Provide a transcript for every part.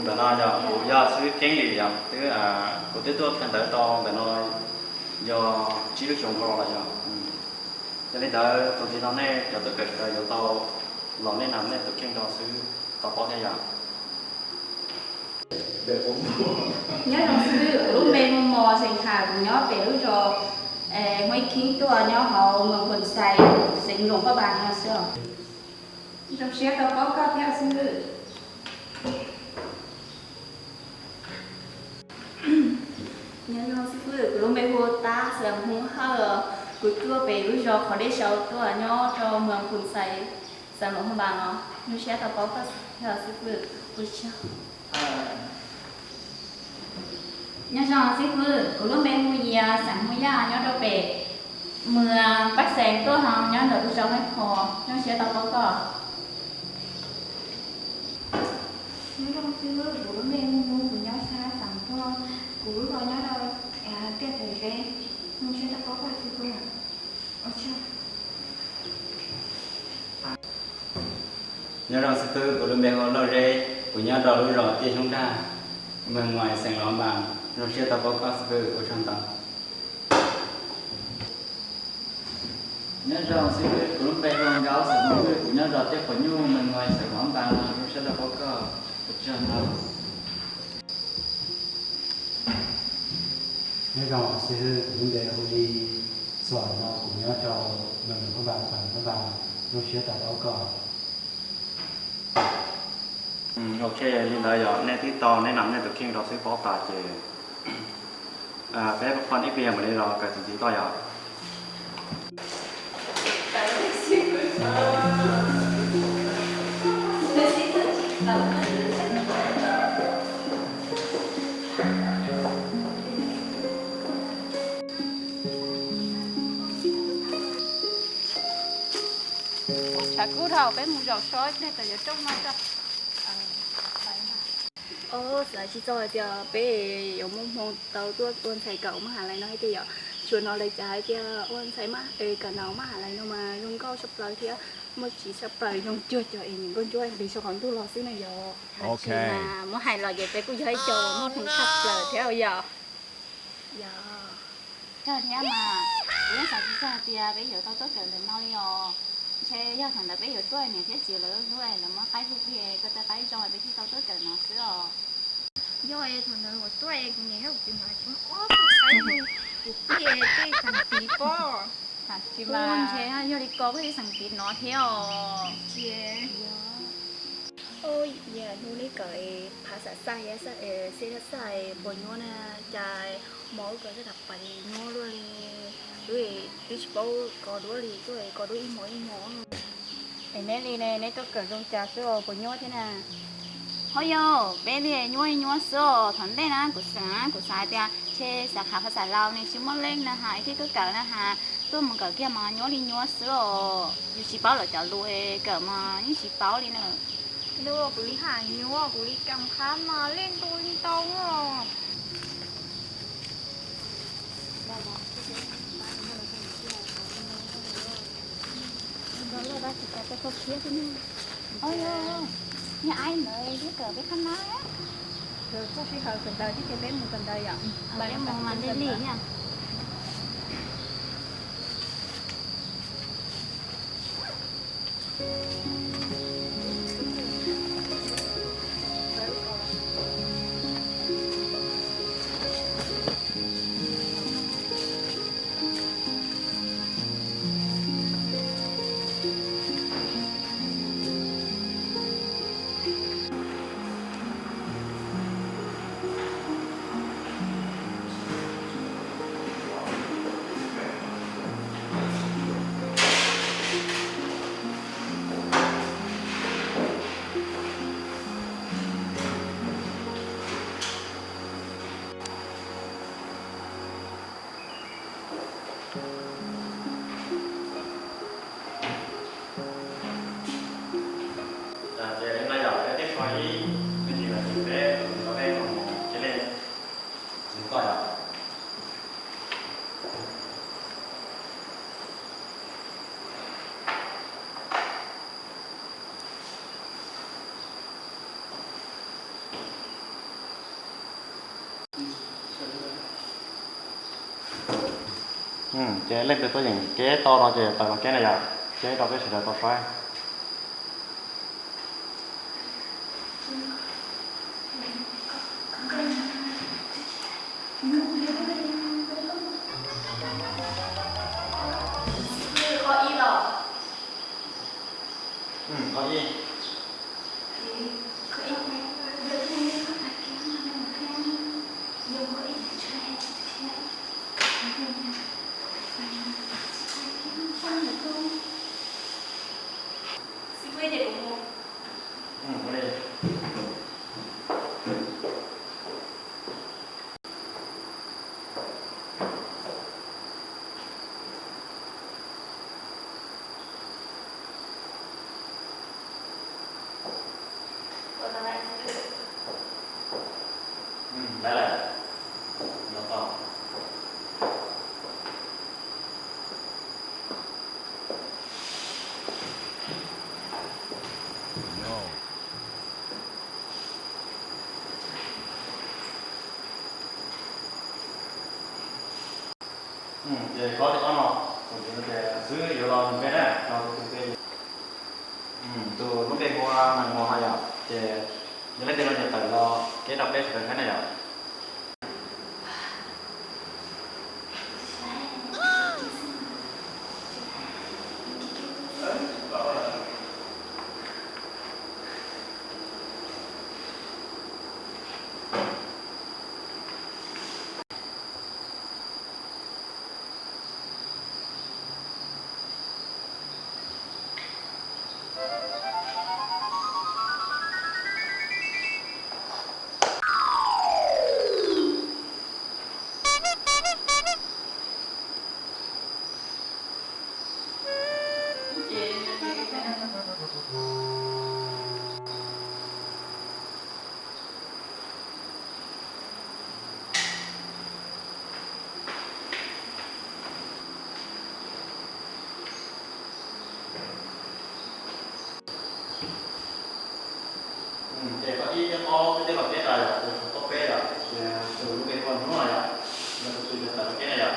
Ntawm no yog kuv yog xib hwb Keeb Lis yog twb, kuv twb tuaj khaws ntawv tau ntawm no yog tsib lub xyoo dhau los yog. Yog li ntawd tus ntxiv no nej cov tuaj kawm sawv daws yuav tau los nej nab nej tus kheej rau xib hwb tau paub thiab yom. Nyob zoo xib hwb, kuv lub npe hu Mos Xeem Ham, kuv nyob pem lub zos Huab Kheeb tuaj nyob hauv moos Phoo Xais, xeev Luam Phaj Npas no xwb os. Zoo siab tau paub koj thiab xib hwb. Nyob zoo xib hwb, kuv lub npe hu Tab, xeem Hmoob Hawj, kuv tuaj pem lub zos Qhov Dej Sau tuaj nyob rau moos Phoo Xais, xeev Luam Phaj Npas no. Zoo siab tau paub koj thiab xib hwb. Ua tsaug. Nyob zoo xib hwb, kuv lub npe hu Yias, xeem Hmoob Yaj, nyob rau pem moos Paj Xees tuaj ho nyob ntawm lub zos Huab Phoo. Zoo siab tau paub koj. Nyob zoo xib hwb, kuv lub npe hu Mus, kuv nyob sab xeem Pog, kuv lub zos nyob rau Tiaj Tawm Zeb. Zoo siab tau paub koj xib hwb. Ua tsaug. Nyob zoo xib hwb, kuv lub npe hu Lauj Zeb, kuv nyob rau lub zos Tiaj Xyoob Nrag, moos Muas, xeem Luam Phaj Npas. Zoo siab tau paub koj xib hwb, ua tsaug ntau. Nyob zoo xib hwb, kuv lub npe hu Nkaub, xeem Hmoob Hawj, kuv nyob zos Tiaj Quav Nyuj, moos Muas, xeem Luam Phaj Npas no. Zoo siab tau paub koj, ua tsaug ntau. Nyob zoo xib hwb, kuv lub npe hu Lis Xuam no, kuv nyob rau moos Luam Phaj Npas, xeem Luam Phaj Npas. Zoo siab tau paub koj. Ok, li ntawd yog nej twb tau nej nab nej tus kheej rau xib hwb paub tas ces peb pon ib pliag mam li los kawm tus ntxiv toj yom. Tshav kub dhau, peb mus zaum so ib pliag kom yuav rooj no tso. Os, xav tsis txog hais tias peb yuav muaj hmoo tau tuaj ua ntxhais kawm mab has lais no hais tias yom. Tsuas hnov lawv cas hais tias ua ntxhais kawm ntawv mab has lais no mas zoo nkauj tshaj plaws thiab muaj txiv tshaj plaws, zoo cuag cov es niam nkauj ntsuab nqis saum qaum ntuj los xwb na yom. Muab hais los ces peb kuj yog ib co muaj hmoo tshaj plaws thiab yom. Yog, yog thiab mas, kuv yeej xav tsis txog hais tias peb yuav tau tuaj kawm ntawm no li os. Ntshe yog thaum ntawd peb yuav tuaj niam thiab txiv lawv hlub lawv muab qaib hu plig koj tej qaib zoo peb thiaj tau tuaj kawm no xwb os. Yog thaum ntawd kuv tuaj kuv niam thiab kuv txiv mas tsis muab ob tug qaib hu, kuv plig tej xeem tiv pob. Tsis mas ntshe yog li ko peb tej xeem tiv no thiab os. Cia hnub li kawm phav xam xaj thiab xej xaj xaj puas nyuaj na, cas hmo wb kawm xab tas pais nyuaj luaj li, wb twb tsis paub kov duab li, tuaj kov duab ib hmo ib hmo. Es neb li ne, neb tuaj kawm zoo cas xwb os puas nyuaj thiab na? Ho yog peb li nyuaj nyuaj xwb os. Thaum ntej na kuv xav, kuv xav hais tias ntshe xav khav phas xam laus ne tsis muaj leej na has thiaj tuaj kawm na has, tuaj mus kawm kiag mas nyuaj li nyuaj xwb os. Yus tsis paub lawv cov lus kawm mas yeej tsis paub li na. Kuv li hais nyuaj, kuv li kam khab mas leej ntu li ntau os. Niag aib ntawd twb kawm peb qab na. Txog sij hawm kawm ntawv thiab ces peb mus kawm ntawv yom. Peb mus mas li li thiab. Ces li no yom, peb twb so ib me ntsis lawm ces peb mus rau peb mus cia li mus koj yom. Ces leej twg tuaj yeem keb tau no ces tawm los keb na yom, keb rau peb sawv daws tau saib. Ces koj tib qho no, ces xwb yuav los nug peb na, rau tus twg peb. Tus lub npe hu ua Nas Muas no yom, ces yog leej twg no ces tawm los keb rau peb sawv daws saib na yom. Ces koj ib thiab ob peb twb los keb tas yom, tus tshuav koj peb yom, ces tus lub npe hu ua Hnub no yom, yog tus twg yuav tawm los keb na yom.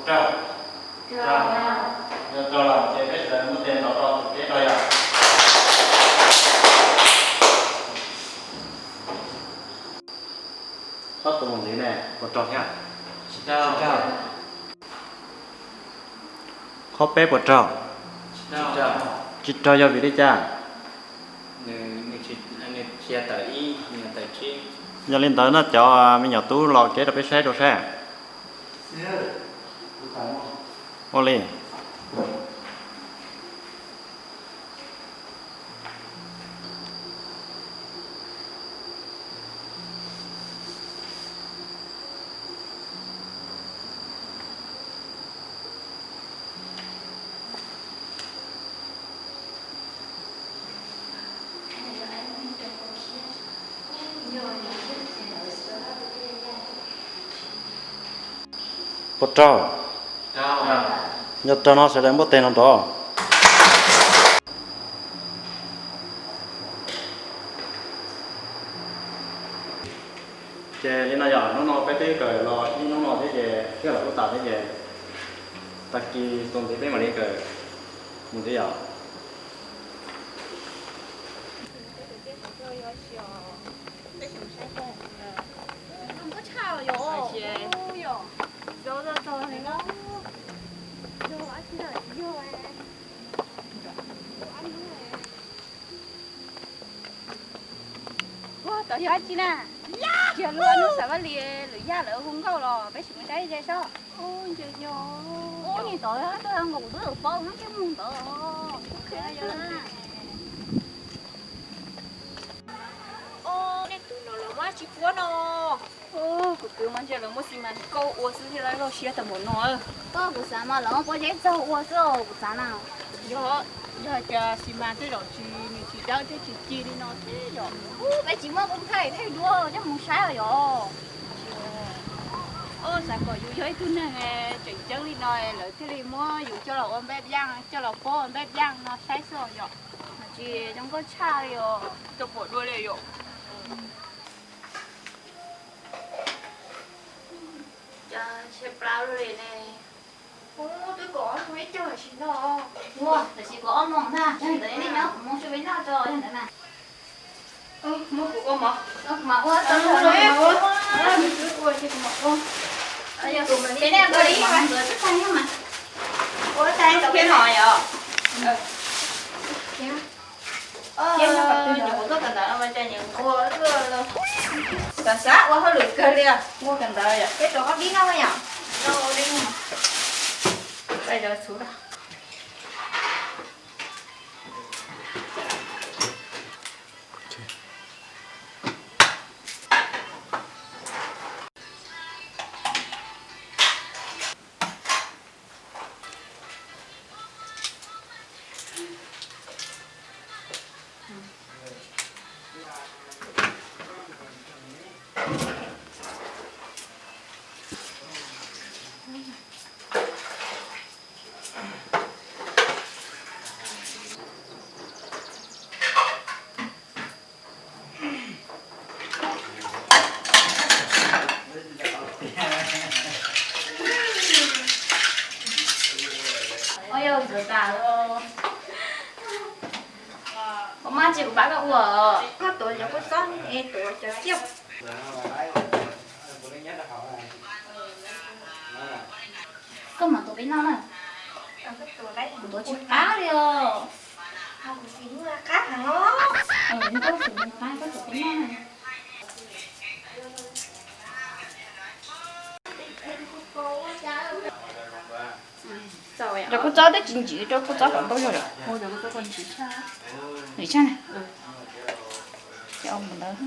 Raug. Raug. Yog raug lawm ces peb sawv daws muab tes ntaus rau tus peb raug yog. Ob tug mus ntxiv ne, puas raug thiab? Tsis raug. Qhov peb puas raug? Tsis raug. Tsis raug yog vim li cas? Nws, nws tsis, nws tsis yog tawm ib, nws yog tawm tsib. Yog li ntawd no cov me nyuam tub los kev rau peb saib rau saib. Ua li. Puas raug? Yog raug no sawv daws npuaj teg no nrov. Ces li no yog hnub no peb twb kawm los ib hnub no thiab ces twb los ua tas thiab ces tag kis tus ntxiv peb mam li kawm mus thiab yom. Ua, tod yog dab tsi na? Yog lub hnub Xav Vaj Lis lwm yaj lawv hu nkauj los peb sim mus saib ze sob. Ub, tod nkaus kuv twb paub no ces mus ntawd. Nej tus no lawv muab tsis puab no. Kuv twb muab ntsia lawv muab xi mas kauj ua xwb thiaj li loj siab tau npaum no. Kuv xav mas lawv muab pob zeb txaug ua xwb os kuv xav na. Yog, yog tias xi mas tej zaum tsis, nws tsis dawb thiab tsis ci li no thiab yom. Ub, peb tsis muaj koob thaij thaij duab coj mus saib os yom. Xav kom yus yog ib tug neeg tseem ceeb li no lawv thiaj li muab yus coj los ua npaj yaj, coj los pob npaj yaj no saib xwb os yom. Tsis zoo nkauj tshaj li os. Tau pom dua li yom. Cov ntshe plaub li ne. Ub, twb kom ob moos ib co tam sim no. Ua, tam sim kom ob moos ntag, yog li ntawd nej nyob kuv mus saib peb noj tso yog ntawd na. Muab kuv ua mov. Kuv mam ua, kuv mam ua. Peb nej ua li mas nkawd twb tag nyob mas. Ua tag tau peb noj yom. Nyuam koj kawm ntawv no mas cas nyiam ua tuaj los. Xav xav ua hauj lwm kawg li os. Ua kawm ntawv yom, peb rau ob dib noj yom. Noj dib. Peb cov txhuv. Ua yog ntxuav tas los. Ua mas tsis kuv pab koj ua. Koj tuav cov kua txob es tuav cov tsiaj. Koj mam tuav peb noj na. Kuv tuav tsis qab li os. Koj tsis qab, koj tuav peb noj na. Cov kua txob twb tsis ntsim, rau kua txob kom ntau zog lawm. Ntsim tshaj na. Ces ua mus ntawd.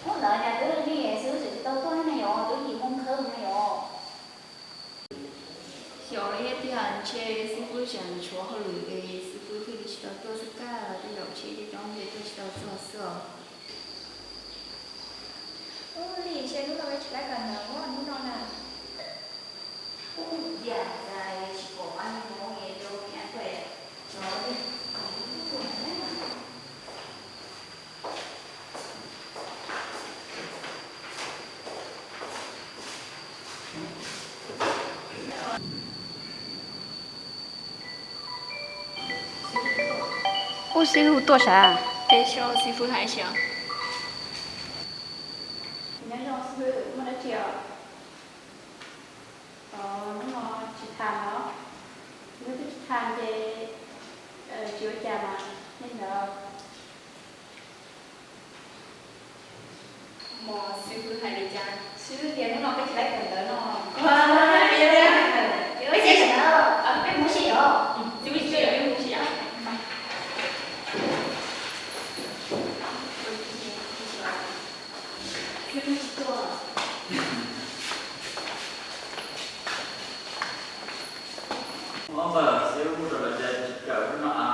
Hnub ntawd cas twb lig xwb tseem tsis tau tuaj ne yom, twb yim moo kawg ne yom. Xyov thiab tiag, ntshe xib fwb tseem tshuav hauj lwm es xib fwb thiaj li tsis tau tuaj xwb, kaj tej zaum ntshe coob coob ces tuaj tsis tau txog xwb os. Ub, lig ntshe hnub no peb tsis laib kawm ntawv hnub no na. Ub, yam txais tsis pom pab niag hmoob es rau niam tuaj no. Ub, xib fwb tuaj sav? Ces xib fwb hais xyov. Nyob zoo xib fwb, muaj dab tsi os? Hnub no tsis tham los? Xib fwb twb tsis tham ces tsis ua cas mas. Nej ntawd Mos xib fwb hais li cas? Xib fwb tias hnub no peb tsis laib kawm ntawv no. Peb tsis laib kawm ntawv, peb mus ua si os. Xib fwb tsis laib, peb mus ua si os. Xib fwb tsis tuaj. Ua npawg, xib fwb hu rau lawv tias tsis kawm hnub no a.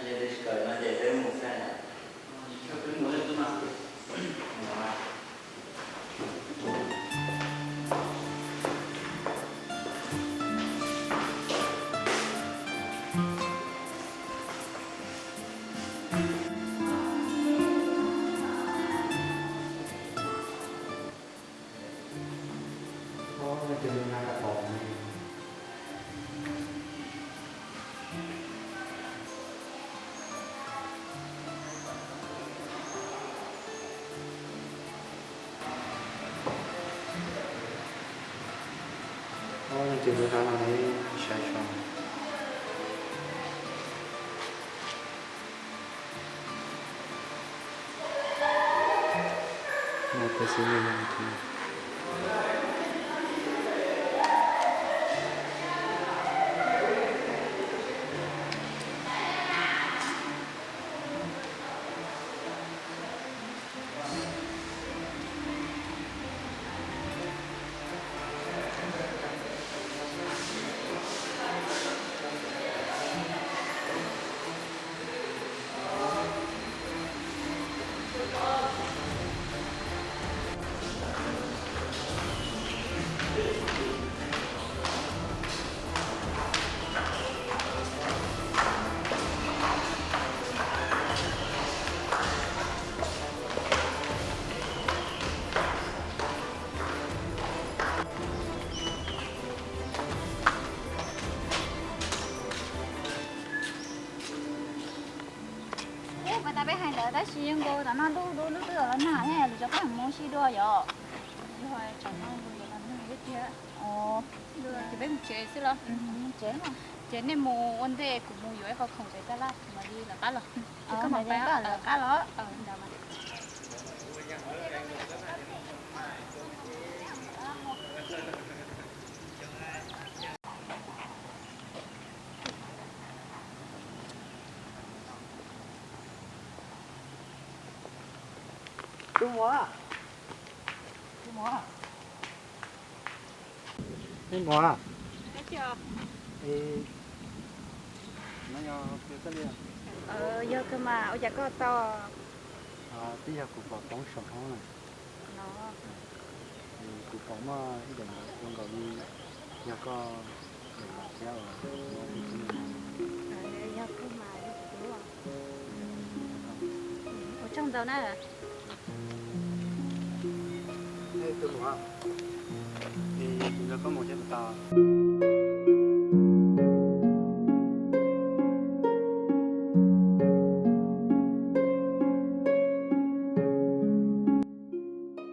Yog tias tsis kawm no ces peb mus xwb. Peb mus, peb mus. Ua leej twg lub hnab no ne, saib tso. Muaj tej xib fwb yog tus. Ub, pas tas peb hais ntawd tab sis zoo nkaus tam no ntuj dub lub twb los nag thiab, lwm zaus peb mam mus ua si dua yom. Yog tsam no nkaus yuav los nag thiab tiag. Ces peb mus tsev xwb los? Ces nej mus ua ntej, kuv mus yuav ib qho khoom tsev tas laj, kuv mam li lawv qab los. Ces koj mam pab lawv qab los. Tus muam, tus muam, nej muam, yog kawg mas ua cas koj tau? Twb yog kuv pom poob saum hoob na. Kuv pom muaj ib daim ntawv zoo nkaus li yog koj daim ntawv thiab os. Yog kawg mas, yog kuv tus hlub. Ua tsaug ntau na. Tus muam, kuv nrog koj mus thiab puas tau?